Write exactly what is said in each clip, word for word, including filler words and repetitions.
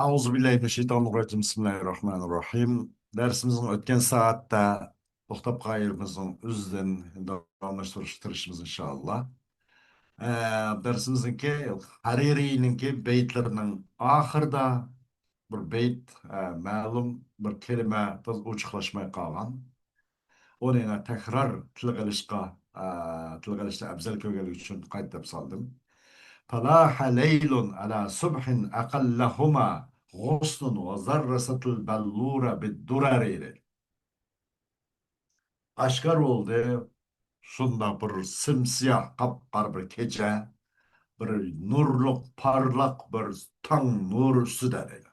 أعوذ بالله من الشيطان الرجيم. بسم الله الرحمن الرحيم. دەرسىمىزنىڭ ئۆتكەن سائەتتە توختاپ قالغان يېرىمىزنىڭ ئۆزىدىن داۋاملاشتۇرۇشقا تىرىشىمىز، ئىنشائاللا. ئە، دەرسىمىزنىڭكى ھەرىرىينىڭكى بەيتلىرىنىڭ ئاخىرىدا بىر بەيت، ئە، مەلۇم بىر كەلىمە تازا ئوچۇقلاشماي قالغان. ئۇنى يەنە تەكرار تىلغا ئېلىشقا، ئە، تىلغا ئېلىشنى ئەۋزەل كۆرگەنلىكى ئۈچۈن قايتا دەپ سالدىم. فلاح ليل على صبح أقلهما غصن وزرست البلور بالدرر. ئاشكارا بولدى. شۇنداق بىر سىمسىياھ، قاپقارا بىر كېچە، بىر نۇرلۇق، پارلاق بىر تاڭ نۇرى ئۈستىدە دەيدۇ.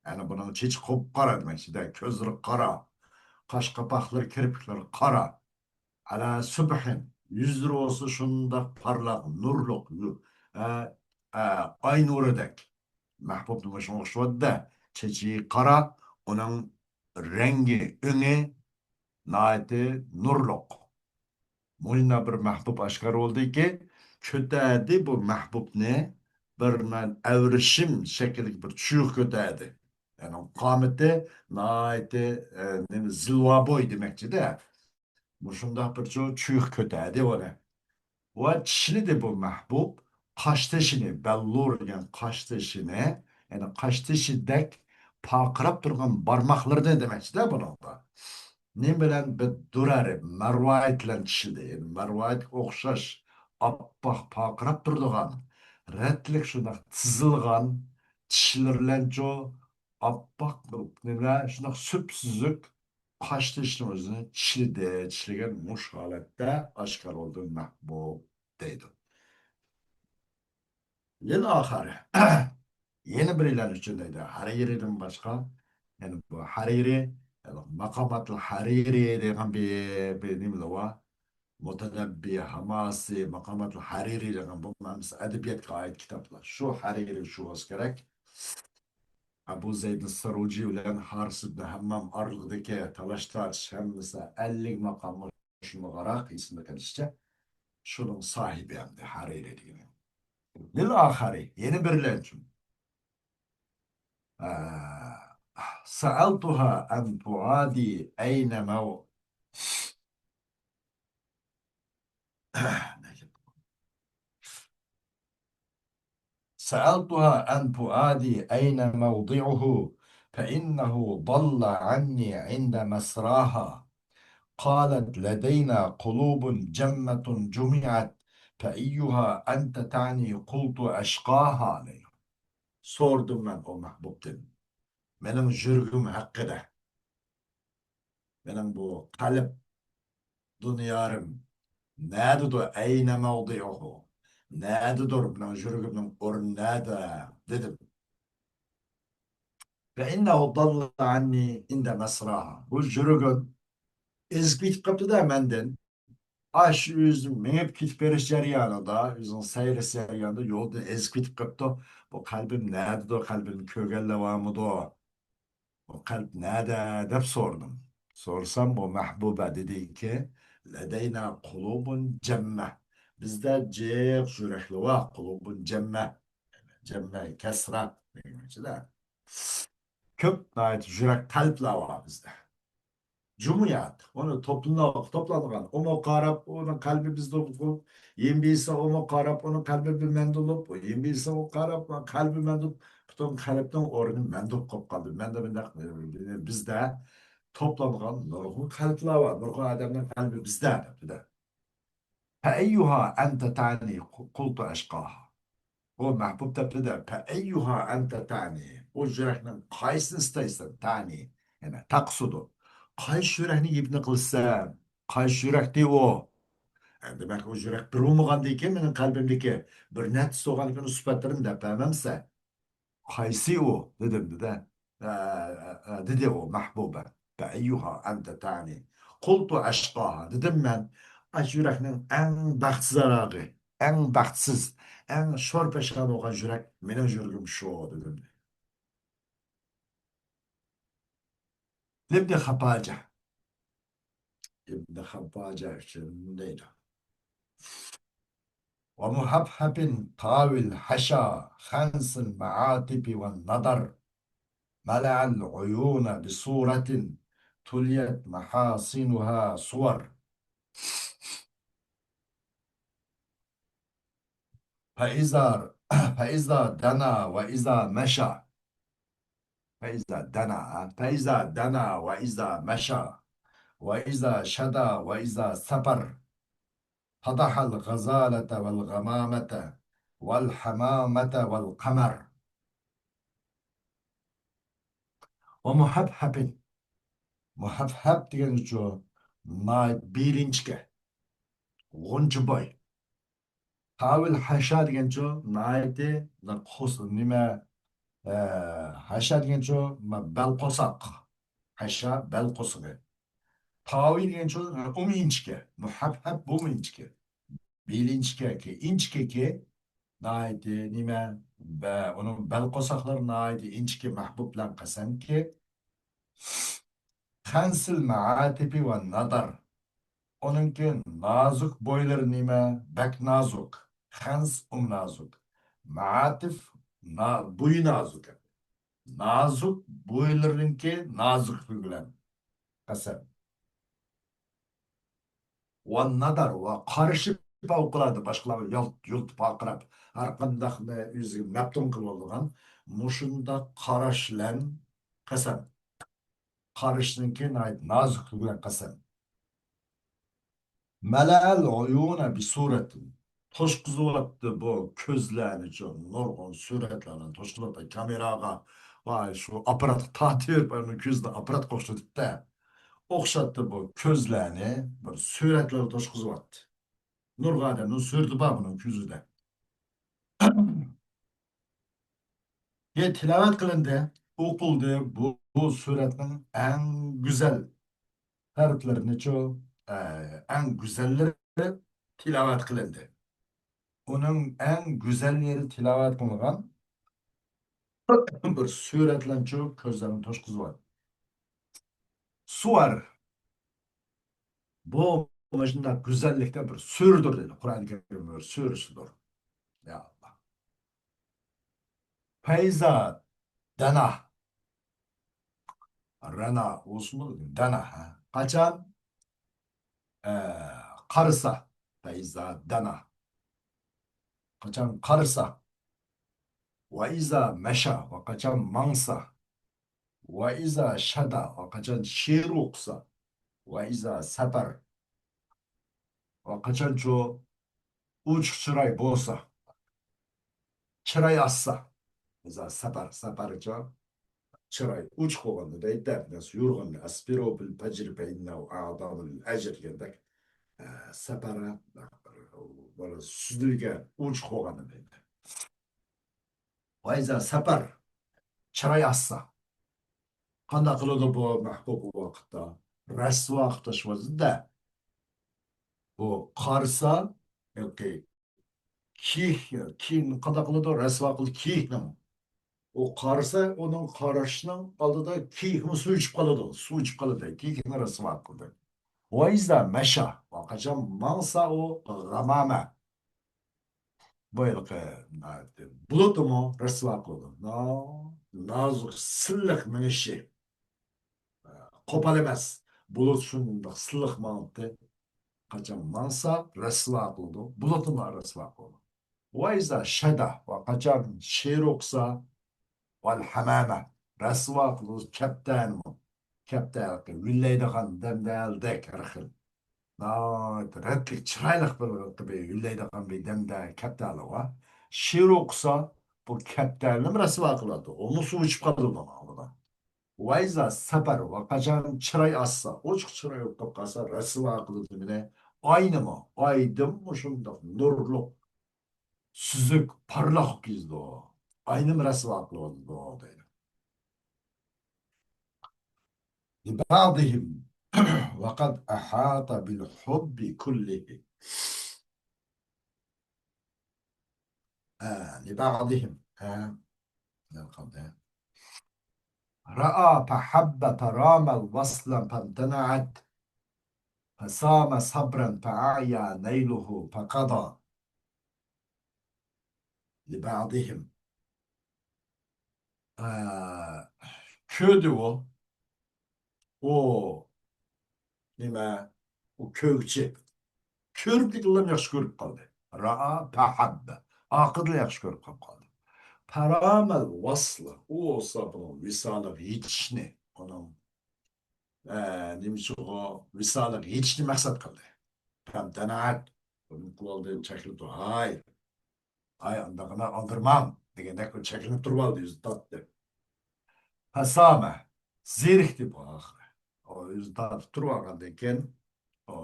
يەنى بۇنىڭ چېچى قۇپقارا دېمەكچىدە، كۆزلىرى قارا، قاش قاپاقلىرى، كىرپىكلىرى قارا. على صبح، يۈزلىرى بولسا شۇنداق پارلاق، نۇرلۇق، يۇ-، ئە، ئە، ئاي نۇرىدەك. مەھبۇبنى مۇشۇڭغا ئوخشىتىۋاتىدۇ. چېچى قارا، ئۇنىڭ رەڭگى، ئۆڭى ناھايىتى نۇرلۇق. مۇشۇنداق بىر مەھبۇب ئاشكارا بولدىكى، كۆتەردى بۇ مەھبۇبنى بىر مەن ئەۋرىشىم شەكلىدىكى بىر چۇيۇق كۆتەردى. يەنى قامىتى ناھايىتى، ئە، نېمە، زىلۋابوي دېمەكچىدە. مۇشۇنداق بىر چۇ-، چۇيۇق كۆتەردى ئۇنى. ۋە چىشلىدى بۇ مەھبۇب قاشتېشىنى، بەللۇر دېگەن قاشتېشىنى، يەنى قاشتېشىدەك پارقىراپ تۇرغان بارماقلىرىنى دېمەكچىدە بۇنىڭدا. نېمە بىلەن؟ بالدرر، مەرۋايىت بىلەن چىشلىدى. يەنى مەرۋايىتكە ئوخشاش ئاپئاق پارقىراپ تۇرىدىغان، رەتلىك شۇنداق تىزىلغان چىشلىرى بىلەنچۇ ئاپئاق بىر نېمە، شۇنداق سۈپسۈزۈك قاشتېشىنى ئۆزىنى چىشلىدى. چىشلىگەن مۇشۇ ھالەتتە ئاشكارا بولدى مەھبۇب دەيدۇ. لىل ئاخىرى. يەنە بىرىلەر ئۈچۈن دەيدۇ. ھەرىرىدىن باشقا، يەنى بۇ ھەرىرى، يەنى ماقاماتىل ھەرىرى دېگەن بىر، بىر نېمىلەر بار. مۇتەنەببى، ھاماسى، ماقاماتىل ھەرىرى دېگەن بۇ ھەممىسى ئەدەبىياتقا ئائىت كىتابلار. شۇ ھەرىرى شۇ بولسا كېرەك. ئەبۇ زەيد سەروجى بىلەن ھارىس ئىبن ھەممام ئارىلىقىدىكى تالاش تارتىش ھەممىسى ئەللىك ماقام شۇنىڭغا ئېسىمدە قېلىشىچە، شۇنىڭ ساھىبى ئەمدى ھەرىرى دېگىنى. لىل ئاخىرى، يەنە بىرلەنچۇ. ئە، سەئەلتۇھا ئەن فۇئادى ئەينە مەۋ-، سألتها عن فؤادي أين موضعه، فإنه ضل عني عند مسراها. قالت: لدينا قلوب جمة جمعت، فأيها أنت تعني؟ قلت: أشقاها. سوردۇم مەن ئۇ مەھبۇبتىن مېنىڭ يۈرىكىم ھەققىدە. مېنىڭ بۇ قەلب دۇنيارىم نەدىدۇ؟ ئەينە مەۋدىئۇھۇ؟ نەدىدۇر مېنىڭ يۈرىكىمنىڭ ئورنى نەدە؟ دېدىم. فإنه ضل عني عند مسراها. بۇ يۈرىكىم ئېزىپ كېتىپ قاپتۇ-دە مەندىن. ئاشۇ ئۆزى مېڭىپ كېتىپ بېرىش جەريانىدا، ئۆزىنىڭ سەيلىسى جەريانىدا يولدىن ئېزىپ كېتىپ قاپتۇ. بۇ قەلبىم نەدىدۇ؟ قەلبىمنى كۆرگەنلەر بارمىدۇ؟ بۇ قەلب نەدە؟ دەپ سورىدىم. سورىسام، بۇ مەھبۇبە دېدىكى، لەدەينا قۇلۇبۇن جەممە. بىزدە جىق يۈرەكلەر بار، قۇلۇبۇن جەممە. جەممە كەسرە دېگەن ئىچىدە. كۆپ ناھايىتى يۈرەك قەلبلەر بار بىزدە. جۇمۇيات، ئۇنى توپلىنىپ، توپلانغان. ئۇمۇ قاراپ، ئۇنىڭ قەلبى بىزدە بولۇپ، يېمىبىسە ئۇمۇ قاراپ، ئۇنىڭ قەلبى بىر مەندە بولۇپ، يېمىبىسە ئۇ قاراپ، قەلبى مەندە بولۇپ، پۈتۈن قەلبنىڭ ئورنى مەندە بولۇپ قالدى. مەندە بۇنداق، بىزدە توپلانغان نۇرغۇن قەلبلەر بار، نۇرغۇن ئادەمنىڭ قەلبى بىزدە، دەپتۇ-دە. فأيها أنت تعني؟ قلت أشقاها. ئۇ مەھبۇب دەپتۇ-دە، فأيها أنت تعني؟ ئۇ يۈرەكنىڭ قايسىنى ئىستەيسەن؟ تعني، يەنى تەقسۇدۇ. قايسى يۈرەكنى گېپىنى قىلىسەن؟ قايسى يۈرەكتى ئۇ؟ ئە، دېمەك، ئۇ يۈرەك بىر بولمىغاندىن كېيىن مېنىڭ قەلبىمدىكى بىر نەچچىسى بولغاندىن كېيىن ئۇ سۈپەتلىرىنى دەپ بەرمەمسەن؟ قايسى ئۇ؟ دېدىم-دە. ئە، ئە، ئە، دېدى ئۇ مەھبۇبە. فأيها أنت تعني؟ قلت أشقاها. دېدىم مەن، ئاشۇ يۈرەكنىڭ ئەڭ بەختسىزراقى، ئەڭ بەختسىز، ئەڭ شور پەشان بولغان يۈرەك مېنىڭ يۈرىكىم شۇ، دېدىم. لابن خفاجە. ئىبن خەپپاجە ئۈچۈن دەيدۇ. ومحفحف طاوي الحشا خنس المعاتب والنضر. ملأ العيون بصورة تليت محاسنها صور. فإذا، فإذا دنا وإذا مشى. فإذا دنا، فإذا دنا وإذا مشى. وإذا شدا وإذا سفر. فضح الغزالة والغمامة والحمامة والقمر. ومهبهب. مۇھەبھەب دېگەنچۇ، ناھايىتى بېلى ئىنچىكە، غۇنچە بوي. تاۋىل ھەشا دېگەنچۇ، ناھايىتى قوس-، نېمە، ئە، ھەشا دېگەنچۇ، بەل قورساق. ھەشا، بەل قورسىقى. تاۋى دېگەنچۇ، ئۇمۇ ئىنچىكە. مۇھەبھەب بۇمۇ ئىنچىكە. بېلى ئىنچىكەكى، ئىنچىكەكى، ناھايىتى نېمە، بە-، ئۇنىڭ بەل قورساقلىرى ناھايىتى ئىنچىكە، مەھبۇب بىلەن قەسەمكى. خنس المعاتف والندر. ئۇنىڭكى نازۇك بويلىرى نېمە؟ بەك نازۇك. خنس ئۇم نازۇك. مائاتىف نا-، بويى نازۇك. نازۇك بويلىرىنىڭكى نازۇكلۇقى بىلەن قەسەم. ۋەننەدەر ۋە قارىشى پەۋقۇلئاددە باشقىلارغا يالت-، يۇلتۇپ ۋارقىراپ، ھەر قانداقنى ئۆزىگە مەپتۇن قىلىۋالىدىغان مۇشۇنداق قاراش بىلەن قەسەم. قارىشنىڭكى ناھايىتى نازۇكلۇقى بىلەن قەسەم. مەلەئەل ئۇيۇنە بىسۇرەتىن. توشقۇزۇۋاتتى بۇ كۆزلەرنىچۇ، نۇرغۇن سۈرەتلەرنى توشقۇزۇۋاتتى كامېراغا. ۋاي، شۇ ئاپپاراتقا تارتىۋېرىپ، ئەمدى كۆزىنى ئاپپاراتقا ئوخشىتىپتە. ئوخشاتتى بۇ كۆزلەرنى، بىر سۈرەتلەرگە توشقۇزۇۋاتتى. نۇرغۇن ئادەمنىڭ سۈرىتى بار بۇنىڭ كۆزىدە. يە تىلاۋەت قىلىندى، ئوقۇلدى. بۇ، بۇ سۈرەتنىڭ ئەڭ گۈزەل تەرەپلىرىنىچۇ، ئە، ئەڭ گۈزەللىرى تىلاۋەت قىلىندى. ئۇنىڭ ئەڭ گۈزەل يېرى تىلاۋەت قىلىنغان بىر سۈرەتلەرنىچۇ كۆزلەرنى توشقۇزۇۋاتىدۇ. سۇۋەر. بۇ مۇشۇنداق گۈزەللىكتە بىر سۈرىدۇر دېدى. قۇرئان كەرىم بىر سۈرىسىدۇر. يا ئاللا. پەيزا دەنا. رەنا ئوسمۇ دەنا، ھە. قاچان، ئە، قارىسا. پەيزا دەنا. قاچان قارىسا. ۋە ئىزا مەشا، ۋە قاچان ماڭسا. ۋە ئىزا شەدا، ۋە قاچان شېئىر ئوقۇسا. ۋە ئىزا سەپەر، ۋە قاچانچۇ ئوچۇق چىراي بولسا، چىراي ئاچسا. ئىزا سەپەر، سەپەرچۇ چىراي ئوچۇق بولغاندا دەيدۇ، بىر نەرسە يورۇغاندا، ئەسپىرۇ بىل پەجر فەئىننەھۇ ئەئزەمۇ لىل ئەجر دېگەندەك، ئە، سەپەر، بىر سۈزۈلگەن، ئوچۇق بولغاندا دەيدۇ. ۋە ئىزا سەپەر، چىراي ئاچسا. قانداق قىلىدۇ بۇ مەھبۇب بۇ ۋاقىتتا؟ رەسۋا قىلىپ تاشلىۋاتىدۇ-دە. بۇ قارىسا، ياكى كىيىك، كىيىكنى قانداق قىلىدۇ؟ رەسۋا قىلىدۇ كىيىكنىمۇ. ئۇ قارىسا، ئۇنىڭ قارىشىنىڭ ئالدىدا كىيىكمۇ سۇ ئىچىپ قالىدۇ. سۇ ئىچىپ قالىدۇ. كىيىكنى رەسۋا قىلدى. ۋە ئىزا مەشا. ۋە قاچان ماڭسا ئۇ غامامە. بۇ ھېلىقى بۇلۇتنىمۇ رەسۋا قىلىدۇ. نا-، نازۇك سىلىق مېڭىشى. قوپال ئەمەس. بۇلۇت شۇنداق سىلىق ماڭاتتى. قاچان ماڭسا رەسۋا قىلىدۇ. بۇلۇتنىمۇ رەسۋا قىلىدۇ. ۋە ئىزا شەدا، ۋە قاچان شېئىر ئوقۇسا، ۋەل ھەمامە، رەسۋا قىلىدۇ كەپتەرنىمۇ. كەپتەر ھېلىقى ھۈللەيدىغان دەمدەلدەك ھەر خىل. ناھايىتى رەتلىك، چىرايلىق بىر، بىر ھۈللەيدىغان بىر دەمدە كەپتەرلىك بار. شېئىر ئوقۇسا، بۇ كەپتەرنىمۇ رەسۋا قىلىدۇ. ئۇمۇ سۇ ئىچىپ قالىدۇ ئۇنىڭ ئالدىدا. ۋە ئىزا سەپەر، ۋە قاچان چىراي ئاچسا، ئوچۇق چىراي ئوقۇپ قالسا، رەسۋا قىلىدۇ مېنى. ئاينىمۇ، ئايدىن مۇشۇنداق نۇرلۇق، سۈزۈك، پارلاق كېزىدۇ. ئاينىمۇ رەسۋا قىلىۋاتىدۇ دەيدۇ. لبعضهم وقد أحاط بالحب كله. آه، لبعضهم. آه. رأى فحب فرام الوصل فامتنعت، فصام صبرا فأعيا نيله فقضى. لبعضهم. ئە، كۆردى ئۇ. ئۇ نېمە؟ ئۇ كۆرگۈچى. كۆرۈپلىكىنىلا ياخشى كۆرۈپ قالدى. رائا فەھەببە. ئاخىرىدا ياخشى كۆرۈپ قاپ قالدى. پەرامەل ۋەسلە. ئۇ بولسا بۇنىڭ ۋىسالىغا يېتىشنى، ئۇنىڭ، ئە، نېمە ئۈچۈنغۇ ۋىسالىغا يېتىشنى مەقسەت قىلدى. پەمتەنەئەت. بۇنى قىلىۋالدى، چەكلىدى. ھاي. ئاي، ئانداقنى ئالدىرىماڭ دېگەندەك ئۇ چەكلىنىپ تۇرۇۋالدى، ئۆزىنى تارتتى. فەسامە، زېرىكتى بۇ ئاخىرى. ئۇ ئۆزىنى تارتىپ تۇرۇۋالغاندىن كېيىن، ئۇ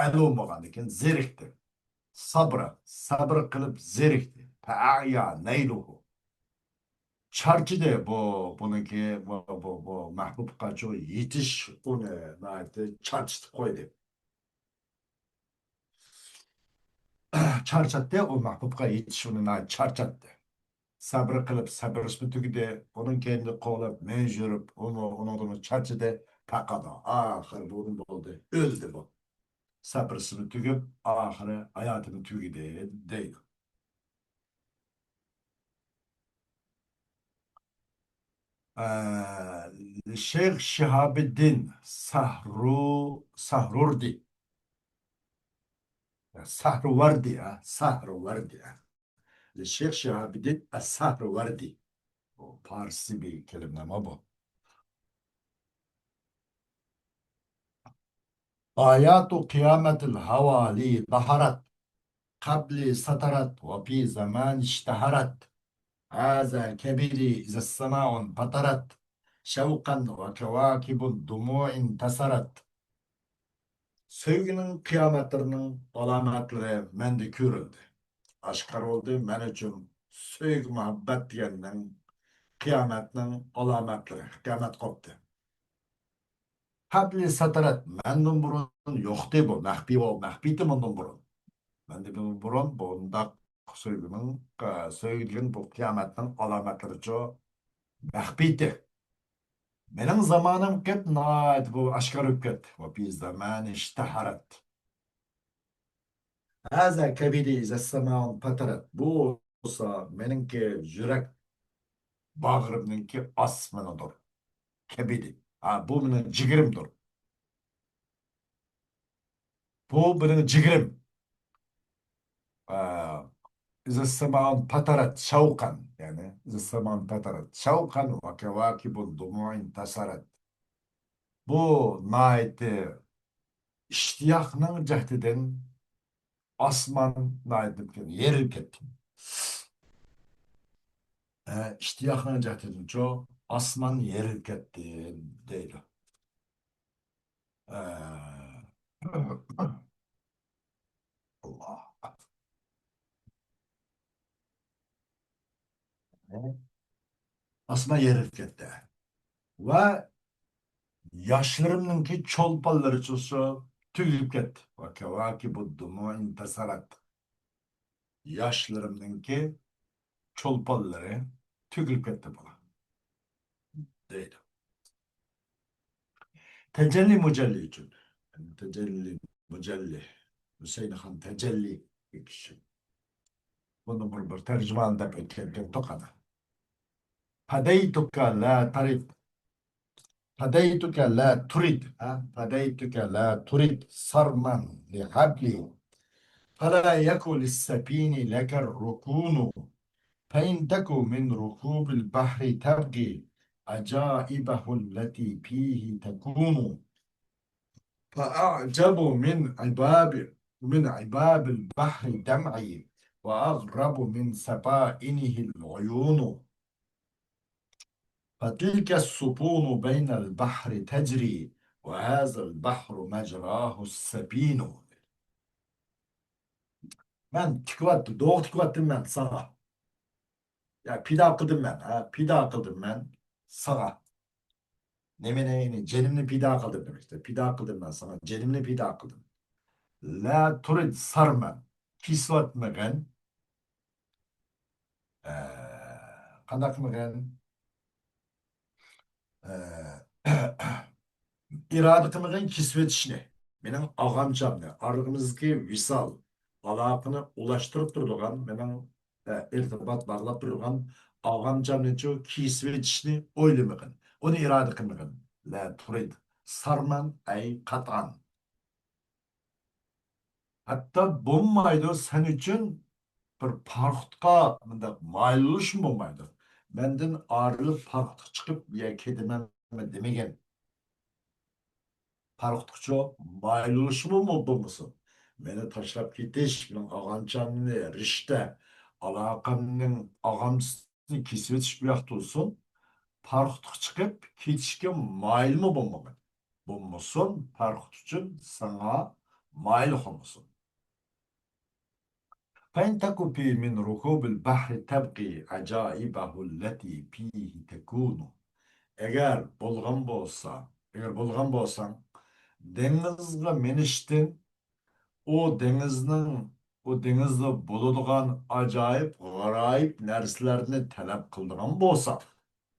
ئەلۋەن بولغاندىن كېيىن زېرىكتى. سابرا، سەبرى قىلىپ زېرىكتى. فەئەيا نەيلۇھۇ. چارچىدى بۇ، بۇنىڭكى، بۇ، بۇ، بۇ مەھبۇبقا شۇ يېتىش ئۇنى ناھايىتى چارچىتىپ قويدى. چارچاتتى، ئۇ مەھبۇبقا يېتىش ئۇنى ناھايىتى چارچاتتى. سەبرى قىلىپ، سەبرىسىمۇ تۈگىدى. ئۇنىڭ كەينىدە قوغلاپ مەن يۈرۈپ، ئۇمۇ، ئۇنىڭدىنمۇ چارچىدى. پەقەت ئاخىرى بۇ بولدى، ئۆلدى بۇ. سەبرىسىمۇ تۈگەپ، ئاخىرى ھاياتىمۇ تۈگىدى، دەيدۇ. ئە، شەيخ شىھابىددىن سەھرۇ، سەھرۇردى. سەھرۇۋەردى، ھە، سەھرۇۋەردى، ھە. شەيخ شىھابىددىن ئەس-سەھرۇۋەردى. بۇ پارسىي بىر كەلىمە بۇ. آيات قيامة الهوالي ظهرت، قبلي سترت، وفي زماني اشتهرت. هذا كبدي إذا السماء انفطرت، شوقا وكواكب الدموع انتثرت. سۆيگۈنىڭ قىيامەتلىرىنىڭ ئالامەتلىرى مەندە كۆرۈلدى. ئاشكارا بولدى مەن ئۈچۈن سۆيگۈ مۇھەببەت دېگەننىڭ، قىيامەتنىڭ ئالامەتلىرى، قىيامەت قوپتى. قەبلى سترت، مەندىن بۇرۇن يوقتى بۇ، مەخپىي بول، مەخپىيتى مەندىن بۇرۇن. مەندىن بۇرۇن بۇنداق سۆيگۈنىڭ، ئە، سۆيگۈ دېگەن بۇ قىيامەتنىڭ ئالامەتلىرىچۇ مەخپىيتى. مېنىڭ زامانىم كەت ناھايىتى بۇ ئاشكارا بولۇپ كەتتى. وفي زماني اشتهرت. هذا كبدي إذا السماء انفطرت. بۇ بولسا مېنىڭكى يۈرەك باغرىمنىڭكى ئاسمىنىدۇر. كەبدى. ھا، بۇ مېنىڭ جىگىرىمدۇر. بۇ مېنىڭ جىگىرىم. ئە، إذا السماء انفطرت شوقا. يەنى، إذا السماء انفطرت شوقا وكواكب الدموع انتثرت. بۇ ناھايىتى ئىشتىياقنىڭ جەھىتىدىن ئاسمان ناھايىتى يېرىلىپ كەتتى. ئە، ئىشتىياقنىڭ جەھىتىدىنچۇ ئاسمان يېرىلىپ كەتتى دەيدۇ. ئە، ئاللا. ئاسمان يېرىلىپ كەتتى. ۋە ياشلىرىمنىڭكى چولپانلىرىچۇ تۈگۈلۈپ كەتتى. وكواكب الدموع انتثرت. ياشلىرىمنىڭكى چولپانلىرى تۈگۈلۈپ كەتتى بۇلار. دەيدۇ. تەجەللى مۇجەللى ئۈچۈن. تەجەللى مۇجەللى. ھۈسەيىن خان تەجەللى كىشى. بۇنى بىر، بىر تەرجىمان دەپ ئۆتكەن ئىدۇق ئانا. فديتك لا ترد. فديتك لا ترد. ھە؟ فديتك لا ترد صرما لحبلي. فلا يك للسفين لك الركون. فإن تك من ركوب البحر تبغي عجائبه التي فيه تكون. فأعجب من عباب، من عباب البحر دمعي، وأغرب من سفائنه العيون. فتلك السفن بين البحر تجري، وهذا البحر مجراه السفين. مەن تىكىۋەتتىم، دوغا تىكىۋەتتىم مەن ساڭا. يا پىدا قىلدىم مەن، ھە، پىدا قىلدىم مەن ساڭا. نېمىنى؟ جېنىمنى پىدا قىلدىم دېمەكتە. پىدا قىلدىم مەن ساڭا، جېنىمنى پىدا قىلدىم. لا ترد صرما، كېسىۋەتمىگىن. ئە، قانداق قىلمىغىن؟ ئە، ئىرادە قىلمىغىن كېسىۋېتىشنى. مېنىڭ ئاغامچامنى، ئارىلىقىمىزدىكى ۋىسال، ئالاقىنى ئۇلاشتۇرۇپ تۇرىدىغان، مېنىڭ، ئە، ئىرتىبات باغلاپ تۇرىدىغان ئاغامچامنىچۇ كېسىۋېتىشنى ئويلىمىغىن. ئۇنى ئىرادە قىلمىغىن. لا ترد، صرما، أي قطعا. ھەتتا بولمايدۇ، سەن ئۈچۈن بىر پاراخوتقا مۇنداق مايىل بولۇشمۇ بولمايدۇ. مەندىن ئايرىلىپ پاراخوتقا چىقىپ، يا كېتىمەن دېمىگىن. پاراخوتقىچۇ مايىل بولۇشمۇ بولمىسۇن. مېنى تاشلاپ كېتىش، مېنىڭ ئاغىنىچامنى، رىشتە ئالاقەمنىڭ ئاغامچىسىنى كېسىۋېتىش ئۇ ياقتا تۇرسۇن. پاراخوتقا چىقىپ كېتىشكە مايىلمۇ بولمىغىن. بولمىسۇن، پاراخوت ئۈچۈن ساڭا مايىل بولمىسۇن. فإن تك في من ركوب البحر تبغ عجائبه التي فيه تكون. ئەگەر بولغان بولسا، ئەگەر بولغان بولساڭ، دېڭىزغا مېنىشتىن، ئۇ دېڭىزنىڭ، ئۇ دېڭىزدا بولىدىغان ئاجايىپ، غارايىپ نەرسىلەرنى تەلەپ قىلىدىغان بولساڭ،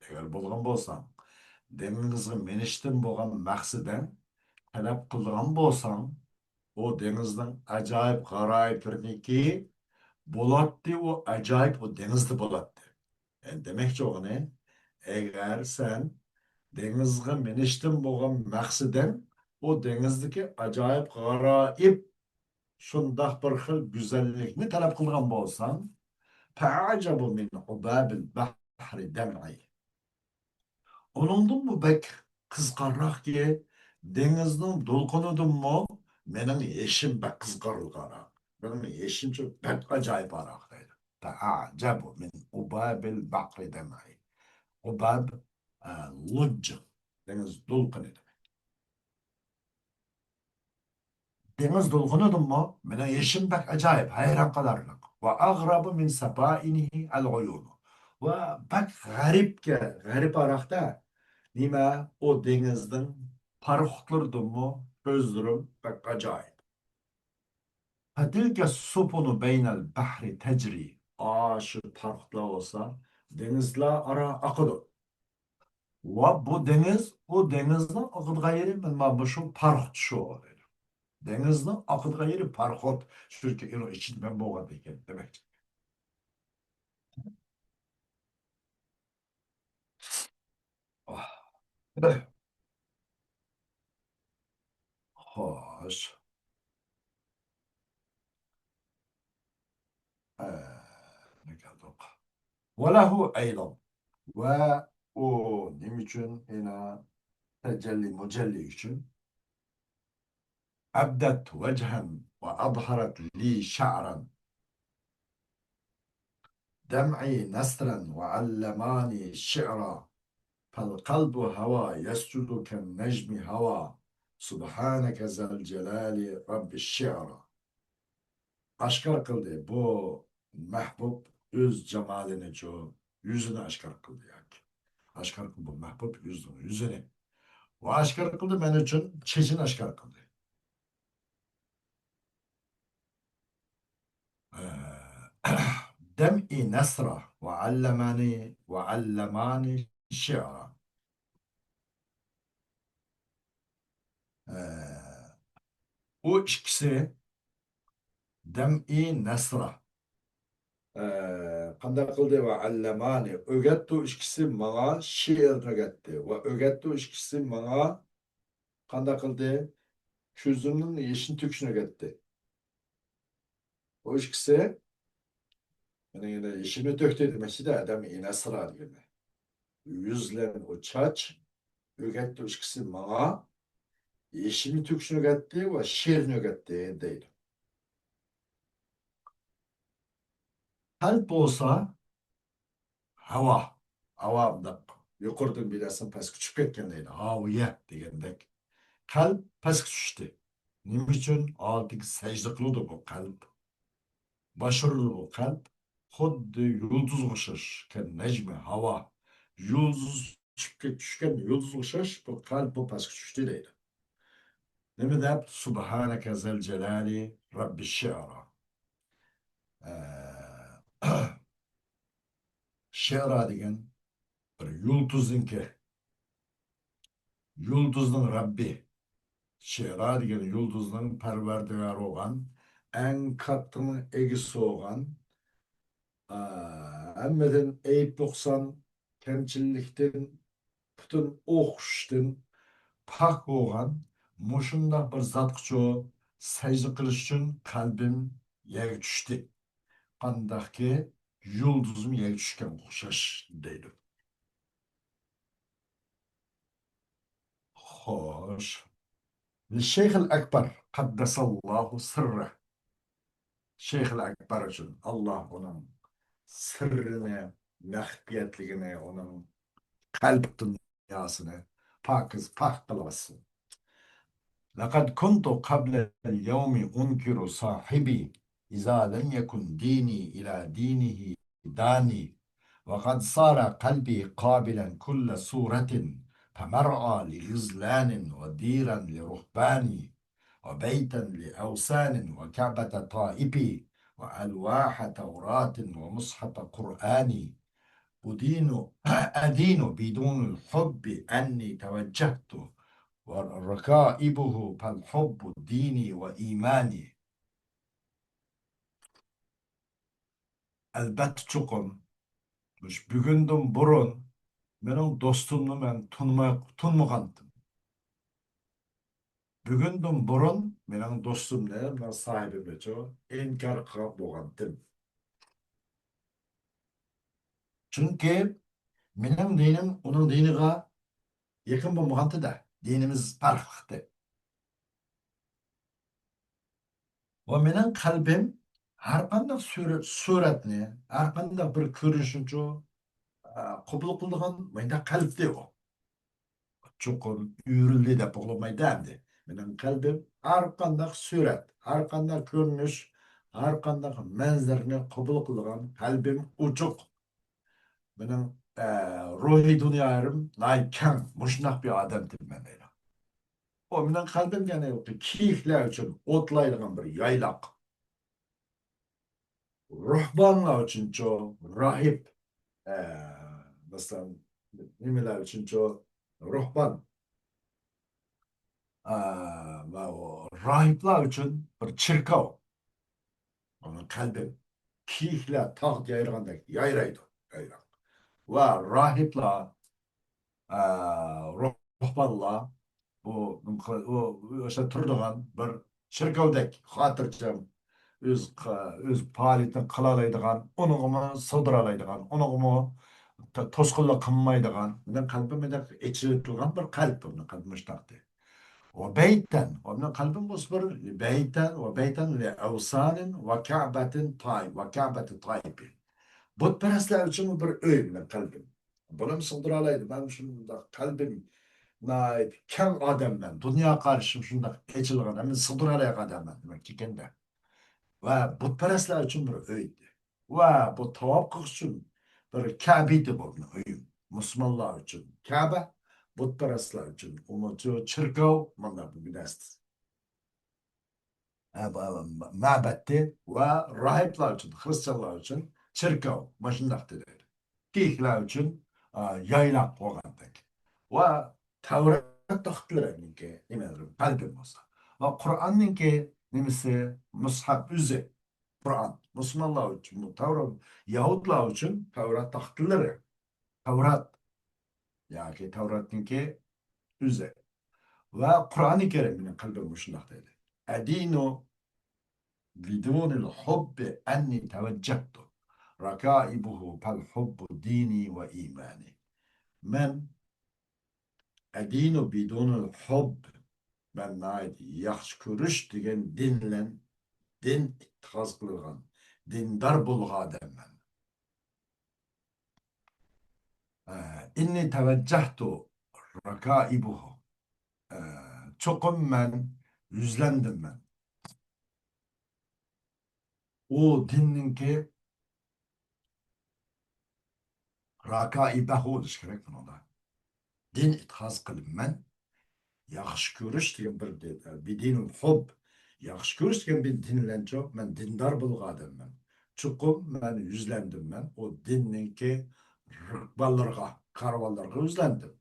ئەگەر بولغان بولساڭ، دېڭىزغا مېنىشتىن بولغان مەقسىتىڭ، تەلەپ قىلىدىغان بولساڭ، ئۇ دېڭىزنىڭ ئاجايىپ غارايىپلىرىنىڭكى بولاتتى، ئۇ ئاجايىپ ئۇ دېڭىزدا بولاتتى. يەنى دېمەكچى بولغىنى، ئەگەر سەن دېڭىزغا مېنىشتىن بولغان مەقسىتىڭ ئۇ دېڭىزدىكى ئاجايىپ غارايىپ شۇنداق بىر خىل گۈزەللىكنى تەلەپ قىلغان بولساڭ، فأعجب من عباب البحر دمعي. ئۇنىڭدىنمۇ بەك قىزىقارراقكى، دېڭىزنىڭ دولقۇنىدىنمۇ مېنىڭ يېشىم بەك قىزىقارلىقراق. مېنىڭ يېشىمچۇ بەك ئاجايىپراق دەيدۇ. فأعجب من عباب البحر دمعي. عباب، ئە، لۇججا، دېڭىز دولقۇنى دېمەك. دېڭىز دولقۇنىدىنمۇ مېنىڭ يېشىم بەك ئاجايىپ، ھەيران قالارلىق. وأغرب من سفائنه العيون. ۋە بەك غەرىبكە، غەرىبراقتا نېمە، ئۇ دېڭىزنىڭ پاراخوتلىرىدىنمۇ كۆزلىرىم بەك ئاجايىپ. فتلك السفن بين البحر تجري. ئاشۇ پاراخوتلار بولسا دېڭىزلار ئارا ئاقىدۇ. ۋە بۇ دېڭىز، ئۇ دېڭىزنىڭ ئاقىدىغان يېرى مانا مۇشۇ پاراخوت شۇ دەيدۇ. دېڭىزنىڭ ئاقىدىغان يېرى پاراخوت، چۈنكى ئۇنىڭ ئىچىدە مەن بولغاندىكىن دېمەكچى. خوش. ئە، نېمە كەلدۇق؟ وله أيضا. ۋە ئۇ نېمە ئۈچۈن؟ يەنە تەجەللى، مۇجەللى ئۈچۈن. أبدت وجها وأظهرت لي شعرا. دمعي نثرا وعلماني شعرا. فالقلب هوى يسجد كالنجم هوى. سبحانك ذا الجلال رب الشعرى. ئاشكارا قىلدى بۇ مەھبۇب ئۆز جامالىنىچۇ، يۈزىنى ئاشكارا قىلدى ياكى. ئاشكارا قىلدى بۇ مەھبۇب ئۆزىنىڭ يۈزىنى. ۋە ئاشكارا قىلدى مەن ئۈچۈن چېچىنى ئاشكارا قىلدى. ئە، دمعي نثرا وعلماني، وعلماني شعرا. ئە، ئۇ ئىككىسى دمعي نثرا. ئە، قانداق قىلدى؟ وعلماني. ئۆگەتتى ئۇ ئىككىسى ماڭا، شېئىرنى ئۆگەتتى. ۋە ئۆگەتتى ئۇ ئىككىسى ماڭا قانداق قىلدى؟ كۆزۈمنىڭ يېشىنى تۆكۈشنى ئۆگەتتى. ئۇ ئىككىسى مېنىڭ يەنە يېشىمنى تۆكتى دېمەكچىدە، دمعي نثرا دېگەندە. يۈز بىلەن ئۇ چاچ ئۆگەتتى، ئۇ ئىككىسى ماڭا يېشىمنى تۆكۈشنى ئۆگەتتى ۋە شېئىرنى ئۆگەتتى دەيدۇ. قەلب بولسا ھاۋا. ھاۋا مۇنداق يۇقىرىدىن بىر نەرسە پەسكە چۈشۈپ كەتكەن دەيدۇ. ھاۋىيە دېگەندەك. قەلب پەسكە چۈشتى. نېمە ئۈچۈن؟ ھالىتىگە سەجدە قىلىدۇ بۇ قەلب. باش ئۇرىدۇ بۇ قەلب. خۇددى يۇلتۇزغا ئوخشاش. كەلنەجمى ھاۋا. يۇلتۇز چۈشۈپ كەت-، چۈشكەن يۇلتۇزغا ئوخشاش بۇ قەلب بۇ پەسكە چۈشتى دەيدۇ. نېمە دەپ؟ سبحانك ذا الجلال رب الشعرى. ئە، شىئرا دېگەن بىر يۇلتۇزنىڭكى، يۇلتۇزنىڭ رەببى. شىئرا دېگەن يۇلتۇزنىڭ پەرۋەردىگارى بولغان، ئەڭ كاتتىنىڭ ئىگىسى بولغان، ئە، ھەممىدىن ئەيىب نۇقسان، كەمچىللىكتىن پۈتۈن ئوخشىشتىن پاك بولغان مۇشۇنداق بىر زاتقىچۇ سەجدە قىلىش ئۈچۈن قەلبىم يەرگە چۈشتى. قانداقكى يۇلدۇزمۇ يەرگە چۈشكەنگە ئوخشاش دەيدۇ. خوش. لىششەيخىل ئەكبەر قەددەسەللاھۇ سىررە. شەيخىل ئەكبەر ئۈچۈن ئاللاھ ئۇنىڭ سىررىنى، مەخپىيەتلىكىنى، ئۇنىڭ قەلب دۇنياسىنى پاكىز پاك قىلىۋەتسۇن. لەقەد كۇنتۇ قەبلەل يەۋمى ئۇنكىرۇ ساھىبى ئىزا لەم يەكۇن دىنى ئىلا دىنىھى دانى. وقد صار قلبي قابلا كل صورة، فمرعى لغزلان وديرا لرهبان، وبيتا لأوثان وكعبة طائف، وألواح توراة ومصحف قرآن. أدين، أدين بدون الحب أني توجهت، وركائبه فالحب ديني وإيماني. ئەلبەتتە، چوقۇم، مۇشۇ بۈگۈندىن بۇرۇن مېنىڭ دوستۇمنى مەن تونۇماي، تونۇمىغانتىم. بۈگۈندىن بۇرۇن مېنىڭ دوستۇمنى، مېنىڭ ساھىبىمنىچۇ ئىنكار قىلغان بولغانتىم. چۈنكى مېنىڭ دىنىم ئۇنىڭ دىنىغا يېقىن بولمىغانتىدە، دىنىمىز پەرقلىقتى. ۋە مېنىڭ قەلبىم ھەرقانداق سۈرە-، سۈرەتنى، ھەرقانداق بىر كۆرۈنۈشنىچۇ، ئە، قوبۇل قىلىدىغان مۇنداق قەلبتى ئۇ. چوقۇم ئۆرۈلدى دەپ بولمايدۇ ئەمدى. مېنىڭ قەلبىم ھەرقانداق سۈرەت، ھەرقانداق كۆرۈنۈش، ھەرقانداق مەنزىرىنى قوبۇل قىلىدىغان قەلبىم ئوچۇق. مېنىڭ، ئە، روھىي دۇنيالىرىم ناھايىتى كەڭ، مۇشۇنداق بىر ئادەمدىن مەن دەيدۇ. ئۇ مېنىڭ قەلبىم يەنى كېيىكلەر ئۈچۈن ئوتلايدىغان بىر يايلاق. روھبانلار ئۈچۈنچۇ راھىب، ئە، مەسىلەن، نېمىلەر ئۈچۈنچۇ روھبان، ئە، ۋە ئۇ راھىبلار ئۈچۈن بىر چېركاۋ. ئۇنىڭ قەلبىم كېيىكلەر تاغدا يايرىغاندەك يايرايدۇ، يايراق. ۋە راھىبلار، ئە، روھبانلار بۇ، بۇ، بۇ ئۆشە تۇرىدىغان بىر چېركاۋدەك خاتىرجەم، ئۆز، ئۆز پائالىيىتىنى قىلالايدىغان، ئۇنىڭغىمۇ سىغدۇرالايدىغان، ئۇنىڭغىمۇ تو-، توسقۇنلۇق قىلمايدىغان، مېنىڭ قەلبىم مۇنداق ئېچىلىدىغان بىر قەلب، مېنىڭ قەلبىم مۇشۇنداقتى. ۋە بەيتەن، ۋە مېنىڭ قەلبىم بولسا بىر بەيتەن، ۋە بەيتەن لىئەۋسانىن ۋە كەبەتىن تاي-، ۋە كەبەتى تايىپى. بۇتپەرەسلەر ئۈچۈن بىر ئۆي مېنىڭ قەلبىم. بۇنىمۇ سىغدۇرالايدۇ. مەن شۇنداق قەلبىم ناھايىتى كەڭ ئادەممەن. دۇنيا قارىشىم شۇنداق ئېچىلغان، ھەممىنى سىغدۇرالايدىغان ئادەممەن دېمەكچىكەن-دە. ۋە بۇتپەرەسلەر ئۈچۈن بىر ئۆي. ۋە بۇ تاۋاپ قىلىش ئۈچۈن بىر كەبىتى بولدى ئۆيۈم. مۇسۇلمانلار ئۈچۈن كەبە، بۇتپەرەسلەر ئۈچۈن ئۇمۇچۇ چېركاۋ، مانا بۇ نەرسە. ئە، بۇ مەبەتتى ۋە راھىبلار ئۈچۈن، خرىستىيانلار ئۈچۈن چېركاۋ، مۇشۇنداق دېدى. كېيىكلەر ئۈچۈن، ئا، يايلاق بولغاندەك. ۋە تەۋرات تاختىلىرىنىڭكى نېمىلىرى، بەلگە بولسا. ۋە قۇرئاننىڭكى نېمىسى، مۇسھەف ئۆزى. قۇرئان. مۇسۇلمانلار ئۈچۈن بۇ تەۋرات، يەھۇدلار ئۈچۈن تەۋرات تاختىلىرى. تەۋرات. ياكى تەۋراتنىڭكى ئۆزى. ۋە قۇرئانى كەرىم مېنىڭ قەلبىم مۇشۇنداق دەيدۇ. ئەدىنۇ بدون الحب أني توجهت، ركائبه فالحب ديني وإيماني. مەن ئەدىنۇ بدون الحب، مەن ناھايىتى ياخشى كۆرۈش دېگەن دىن بىلەن، دىن ئېتىقاد قىلىدىغان، دىندار بولغان ئادەممەن. ئە، إني توجهت ركائبه. ئە، چوقۇم مەن يۈزلەندىم مەن. ئۇ دىننىڭكى ركائبه بولۇش كېرەك بۇنىڭدا. دىن ئېتىقاد قىلىمەن. ياخشى كۆرۈش دېگەن بىر دىن، بدين الحب. ياخشى كۆرۈش دېگەن بىر دىن بىلەنچۇ، مەن دىندار بولغان ئادەممەن. چوقۇم مەن يۈزلەندىم، مەن ئۇ دىننىڭكى رىقباللىرىغا، كارۋانلىرىغا يۈزلەندىم.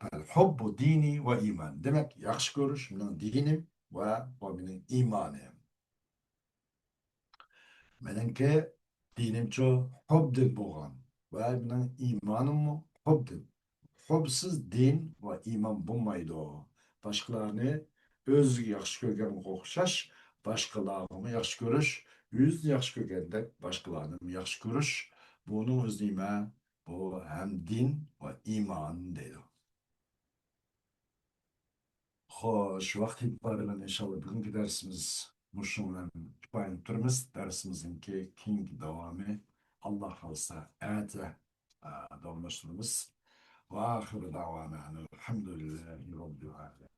فالحب ديني وإيماني. دېمەك، ياخشى كۆرۈش مېنىڭ دىنىم ۋە بۇ مېنىڭ ئىمانىم. مېنىڭكى دىنىمچۇ ھۇبدىن بولغان ۋە مېنىڭ ئىمانىممۇ ھۇبدىن. قۇربىسىز دىن ۋە ئىمان بولمايدۇ. باشقىلارنى ئۆزىگە ياخشى كۆرگەنگە ئوخشاش، باشقىلارغىمۇ ياخشى كۆرۈش، ئۆزىنى ياخشى كۆرگەندەك باشقىلارنىمۇ ياخشى كۆرۈش، بۇنىڭ ئۆزى نېمە؟ بۇ ھەم دىن ۋە ئىمان دەيدۇ. خوش، ۋاقىت ئېتىبارى بىلەن ئىنشاللا بۈگۈنكى دەرسىمىز مۇشۇنىڭ بىلەن كۇپايىلىنىپ تۇرىمىز. دەرسىمىزنىڭكى كېيىنكى داۋامى، ئاللا خالىسا، ئەتە، ئە، داۋاملاشتۇرىمىز. ۋە ئاخىرى داۋانا ئەنىل ھەمدۇلىللاھى رەببىل ئالەمىن.